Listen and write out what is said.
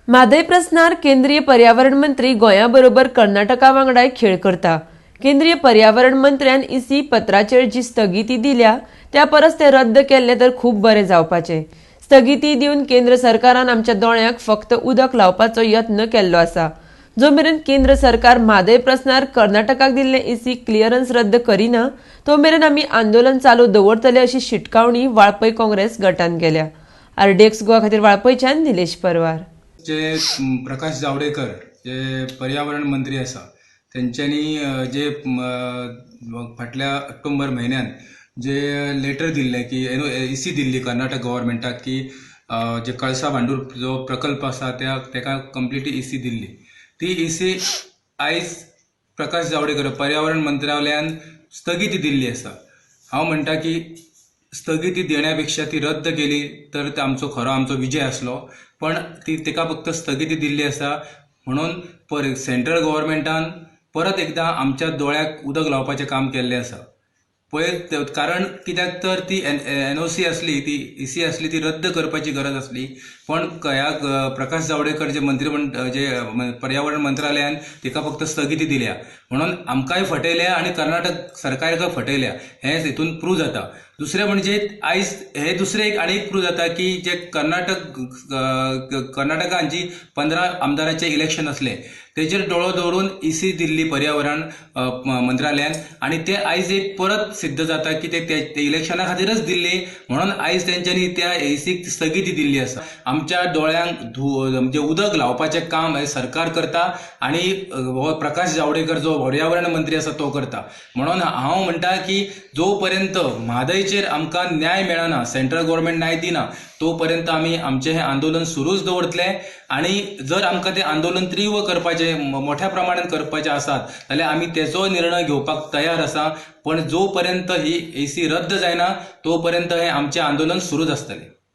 म्हादय प्रस्नार केंद्रीय पर्यावरण मंत्री गोंया बरोबर कर्नाटका वांगडाय खेळ करता. केंद्रीय पर्यावरण मंत्र्यान इसी पत्राचेर जी स्थगिती दिल्या त्या परस ते रद्द केल्ले तर खूब बरें जावपाचें. स्थगिती दिवन केंद्र सरकारान आमच्या दोळ्यांक फक्त उदक लावपाचो यत्न केल्लो आसा. जो मेरेन केंद्र सरकार म्हादय प्रस्नार कर्नाटकाक दिल्लें इसी क्लियरन्स रद्द करिना तो मेरेन आमी आंदोलन चालू दवरतले अशी शिटकावणी वाळपय काँग्रेस गटान केल्या. आरडीएक्स गोवा खातीर वाळपयच्यान निलेश परवार. जे प्रकाश जावडेकर जे पर्यावरण मंत्री आसा तेंच्यांनी जे फाटल्या ऑक्टोबर म्हयन्यान जे लेटर दिल्लें की इसी दिल्ली कर्नाटक गव्हर्मेंटाक की जे कळसा भांडूर जो प्रकल्प आसा त्या तेका कंप्लिटली इसी दिल्ली, ती इसी आयज प्रकाश जावडेकर पर्यावरण मंत्रालयान स्थगिती दिल्ली आसा. हांव म्हणटा की स्थगिती देण्या पेक्षा ती रद्द केली तर ते आमचो खरो आमचो विजय आसलो, पण ती तेका फक्त स्थगिती दिल्ली आसा म्हणून सेंट्रल गव्हर्मेंटान परत एकदां आमच्या दोळ्याक उदक लावपाचें काम केल्लें आसा. पळय, कारण कित्याक तर ती एनओसी आसली, ती इसी आसली, ती रद्द करपाची गरज आसली, पण ह्या प्रकाश जावडेकर जे मंत्री जे पर्यावरण मंत्रालयान तिका फक्त स्थगिती दिल्या म्हणून आमकांय फटयल्या आनी कर्नाटक सरकारकाय फटयल्या हें हितून प्रूव जाता. दुसरें म्हणजे आयज हे दुसरें एक आनी एक प्रूव जाता की जे कर्नाटकान जी 15 आमदारांचें इलेक्शन आसलें तेजेर दोळो दवरून इसी दिल्ली पर्यावरण मंत्रालयान आनी ते आयज एक परत सिद्ध जाता की ते इलेक्शना खातीरच दिल्ली म्हणून आयज तेंच्यांनी त्या इसीक स्थगिती दिल्ली आसा. आमच्या दोळ्यांक म्हणजे उदक लावपाचें काम हें सरकार करता आनी हो प्रकाश जावडेकर जो पर्यावरण मंत्री आसा तो करता. म्हणून हांव म्हणटा की जो पर्यंत म्हादयचेर आमकां न्याय मेळना, सेंट्रल गव्हर्मेंट न्याय दिना, तो पर्यंत आमी आमचें हें आंदोलन सुरूच दवरतले आनी जर आमकां तें आंदोलन तीव्र करपाचें मोठ्या प्रमाणात करपाचे आसात जाल्यार आमी तेचो निर्णय घेवपाक तयार आसा, पण जो पर्यंत ही एसी रद्द जायना तो पर्यंत हें आमचें आंदोलन सुरूच आसतलें.